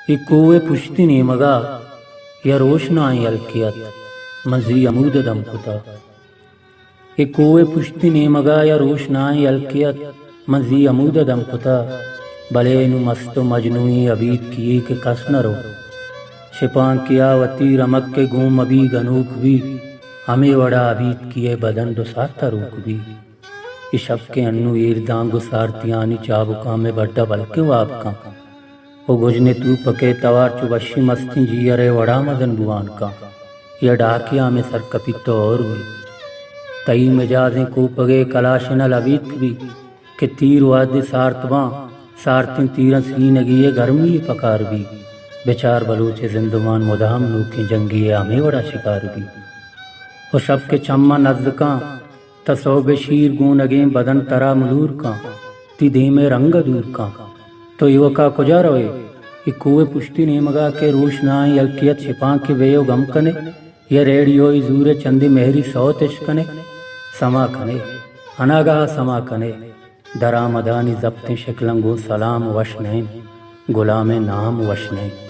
اے کوہ ءِ پشتی نیمگ ءَ یا روشنائیں ہلکے ات، من زی ہمود ءَ دم کتا۔ اے کوہ ءِ پشتی نیمگ ءَ یا روشنائیں ہلکے ات، من زی ہمود ءَ دم کتا۔ بلے نوں مست ءُ مجنوئیں ابیتکی یے کہ کس نہ رو۔ شپانکے ءَ وتی رمک ءَ گوں مبی گنوک بی، ہمے وڑا ابیتکی ءِ بدن ڈو سار تروک بی۔ اے شپ کہ انوں ایردانگ ءُ سارتیانی چابکاں مئے بڈ ءَ بلکیں واب کن۔ ءُ گژن ءِ توپک ءِ توار چو وشی مستیں جیئر ءِ وڑا مزن بوان کن۔ یا ڈاکے ءَ مئے سر کپیت ءُ ہور بی۔ تئی مجازیں کوپگ ءِ کلاشن ءَ لبیتک بی کہ تیر وہدے سارت باں، سارتیں تیراں سینگے ءِ گرمی ءَ پکار بی۔ بچار بلوچ ءِ زندمان مدام نوکیں جنگے ءِ ہمے وڑا شکار بی۔ ءُ شپ کہ چماں نزکاں، تہ سہب ءِ شیر گونگیں بدن ترا ملور کن، تئی دیم ءِ رنگ ءَ دور کن۔ تو ایوکا کجا روئے؟ اے کوہ ءِ پشتی نیمگ ءَ کہ روشنائیں ہلکے ات، شپانکے بئے ءُ گم کنے، یا ریڈیوئی زور ءَ چندے مہری سوت اشکنے، سما کنے، اناگاہ ءَ سما کنے۔ درآمدانی زپتیں شکلاں گوں سلام وش نہ انت، گلام ءِ نام وش نہ انت۔